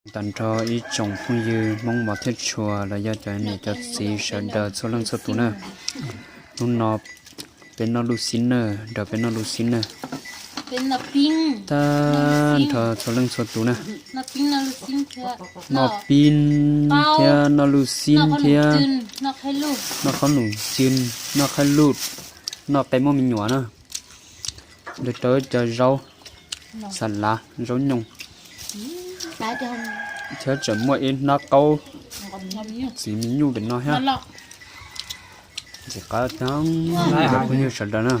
Tag nrho ib tsoom phooj ywg Hmoob mos thiab tshua los yog cov niam cov txiv sawv daws txhua leej txhua tus na. Hnub no peb noj luj xib nawj, nrog peb noj luj xib nawj. Tag nrho txhua leej txhua tus na. Noj pib thiab noj luj xib thiab noj qhob noom cw, noj qhaib luj, noj qe muaj me nyuam na. Nrog rau cov zaub, xas lav, zaub nyooj, thiab tseem muaj ib hnab qaub txiv me nyuj pem no thiab. Ntxim qab cov phooj ywg sawv daws na.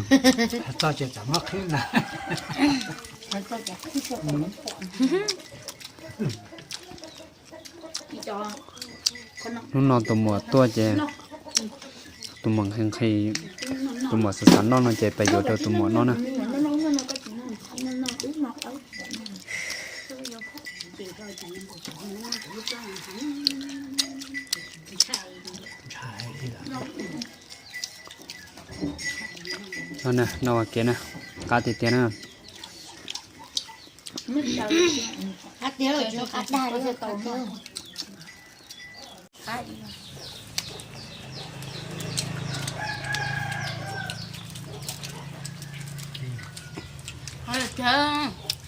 Hnub no tus muam tuaj ces tus muam nqhis nqhis, tus muam xav xav noj no ces peb yuav rau tus muam noj na. Noj ua ke na, qab tiag tiag na.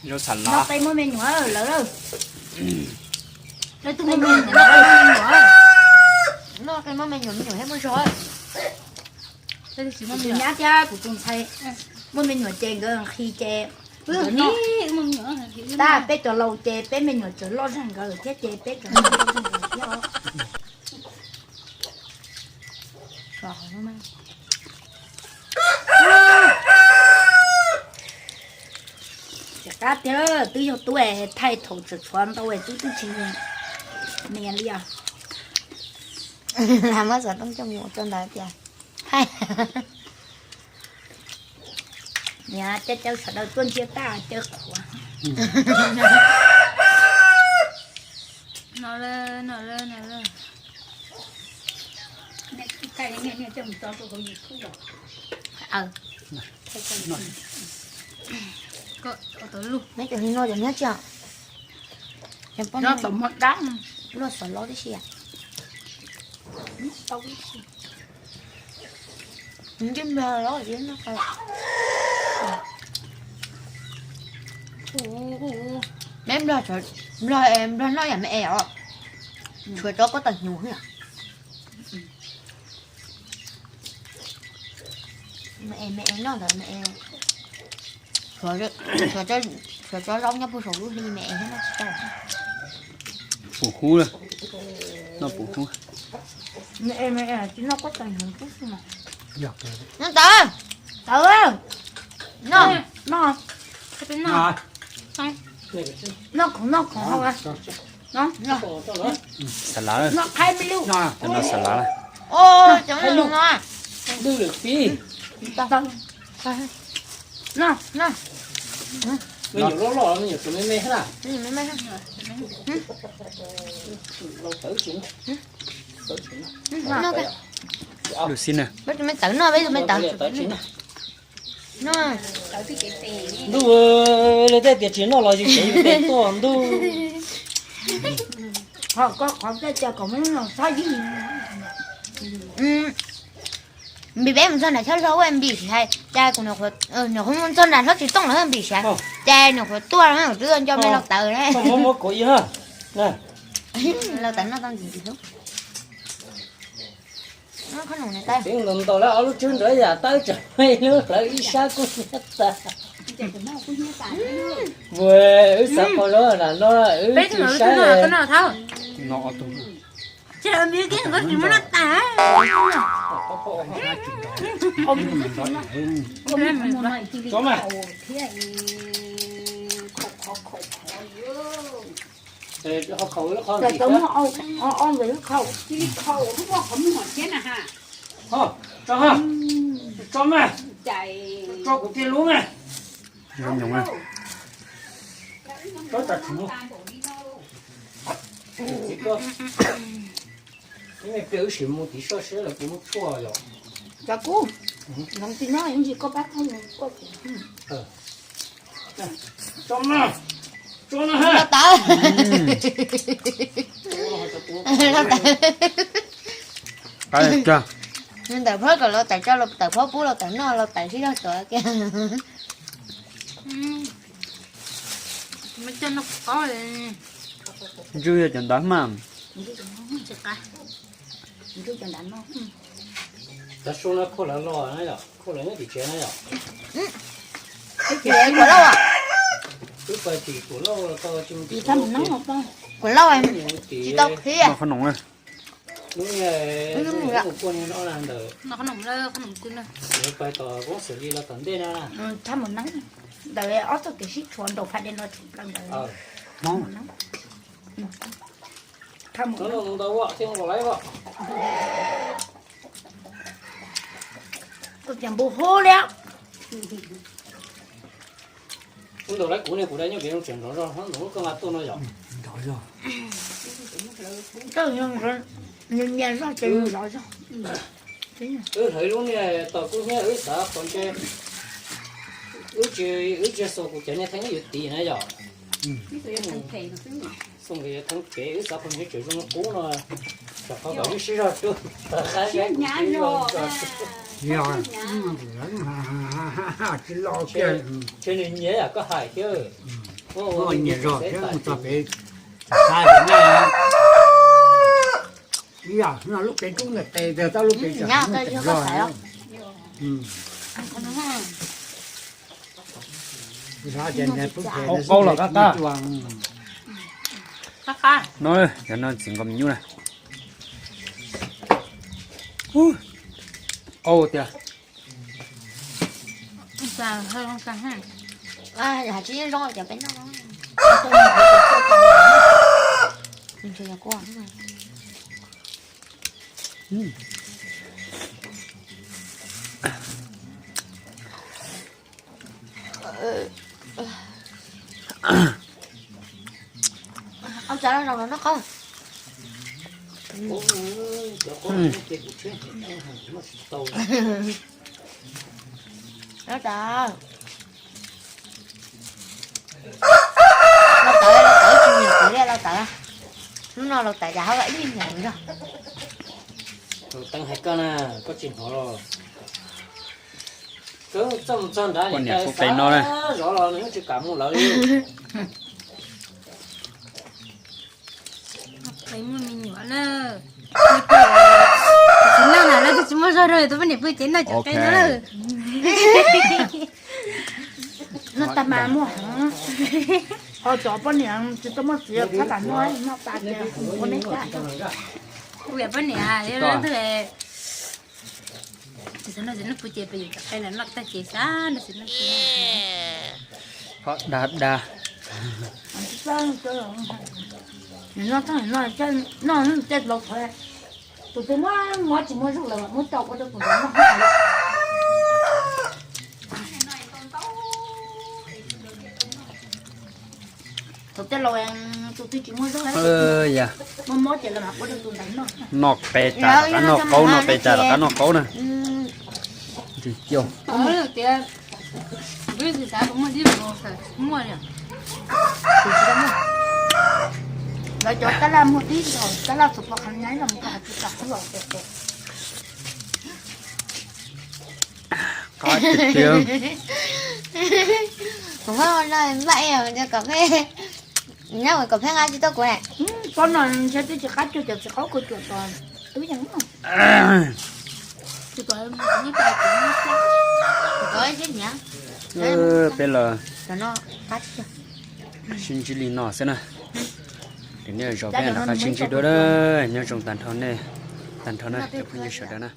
Zaub xas lav. Noj qe muaj me nyuam lawm. Noj qe muaj me nyuam, me nyuam thiab muaj zog. Kuv tus nyab thiab kuv tus ntxhais muaj me nyuam ces nkawd nqhis ces, tab peb cov laus ces peb me nyuam tseem loj zog nkawd thiab ces peb cov loj zog nkawd thiab. Tsis qab tiag, twb yog tub thaij thaum tseem tshuav ntau tub twb tsis nias li os. Lam muab xov tooj coj mus ua rau ntawd tias, nias caw caw sawv daws tuaj ntsia tag caw qhuav. Neb cov hli no ces nyob tsis, luaj xov lob tib si. Ntsej nplog los noj qab. Neb nplog, nplog, nplog noj yam me es os, tshuav tsob koj tawm hnyuv xwb. Me es, me es noj ntawd me es, tshuav tsob zaub nyob puag saum lub hli me es thiab noj tsis tau. Pum hub, noj pum hub. Me es, me es tsis noj koj tawm hnyuv xwb mas. Noj tawm, tawm, noj, noj, noj khoom, noj khoom hau. Xas lav, cov no xas lav. Cov no lwm pib. Me nyuam loj loj, me nyuam tseem me me thiab na. Lwm xib na. Peb tus me tawv noj, peb tus me tawv. Ntuj, luag tej tias tsis noj los yus tseem yus tes tuaj ntuj. Qhov koj qhov tej tias kom muab noj txhob yig. Npis peb mus txog nram Tshab Zog ua npis siv hais cas kuv, nyuam qhuav mus txog nram Hlob Tsis Tooj lawm npis siv hais cas nyuam qhuav tuaj twb nco me laus tawv. Muab kuv ib ha. Laus tawv noj tau ntxim ntxim hlub. Tsev ntaus ntaus lawv ob lub tswb ntawd yam tawb tsam ib lub hlawv ib sab kuj nyiab tas. Mus, wb xav qau zaub nram no, wb tsis saib. Tso mas. Tso mas. Tso kuv tiag lub mas. Tso tas tsuv. Ib me pliag wb sim mus tim soj siab lawm kuv muab tshuaj yom. Cov kub, noov tsis nyob ntsis koj pab koj mus koj. Tso mas. Los tawm. Los tawm. Ntawm phab kom los tawm tso, los tawm phab pub, los tawm noj, los tawm sib zog tuav kiag. Ntswg yog cov ntawd mas. Cov su no khuj lawv los na yom, khuj lawv nyob tim tsev na yom. Wb pais tim Kuam Lauj tau tsis mus tim Kuam Lauj, tsis tau qhib. Lub niag mus kuaj niag no na ntawm, lawv pais tom Voob Xwm Lis los tom ntej no na. Ntawm ob txoj kev sib tshuam nraum Phaj Dej no tshwm plaws ntawd. Ntau ua thiaj los lawm. Tus tias npus hu li. Ub, ntaus lawv kuv ne, kuv da nyob pem zoo tseem nrov zog, ntaus lub koj nqa tuaj no yom. Nyias zog ces nrov zog. Wb hlawv lub niag tos kub hnyiab, wb xav qhov ntshe wb tsis, wb tsis xus kuv cov niag theeb yuav tiv na yom. Xus nkawd yuav theeb pem, wb xav qhov ntshe tseem zoo qub no, rau qhov kom wb sib zog tsuj tag qab saib kuv sib zog tsuj. Tsis los kiag. Ntshe nws nyiam yam koj hais thiab. Nyiam zog thiab mus txog pem, txog pem no, ib yam no lub pem roob ntawm tes txog lub pem tseem zog. Qau los qab qab. No, cov no txiv nkaus me nyuj na. Qau tiag. Tsis zoo cov peb noj. Ua cas los no qab. Los tas, los tas, los tas, tsis nyiam kuv li los tas. Hnub no los tas cas ho ib nyuag nyiam kuv zog. Tus teeb hais koj na, koj tsis hnov los. Koj txaj mus txog nrad niam tais xav zov los nws yeej tsis kam mus lawv li. Muaj me nyuam na, tsis noj na, lawv twb tsis muaj zog rau tus poj niam pw ces noj cov qe no lawm. Noj tag mas muaj heev. Ho cov poj niam tsis tau muaj txiv txhob tas noj, noj tas ces ua neb cab. Kuv yog poj niam, yog leej twg tsis xav noj ces noj pw ces peb yuav cov qe no noj tag ces xav noj ces noj. Ho da da. Noj tag no, noj tej laus qhov, tus twg muab mob tsis muaj zog lawm muab tau ua rau tus ntawd noj. Thaum tej laus tus twg tsis muaj zog, muaj mob ces lawv mam ua rau tus ntawd noj. Noj qe tas rov qab noj qaub, noj qe tas rov qab noj qaub na. Ntsws kiag. Lawv cov tab laj muaj dib, tab laj txhua pos qhov nyaib los mus tsis tau qhov los. Qab tiag tiag. Kuv muab no npaj kom peb, nyob kom peb nqa tsis tau kuv. Pob no ntshe twb tsis qab cuag cov txiv qaub kua cuam tod twb yeej. Peb los sib ntsib li no xwb na. Ces nej zov peb rov qab sib ntsib dua, nyob zoo tag nrho nej, tag nrho na cov phooj ywg sawv daws na.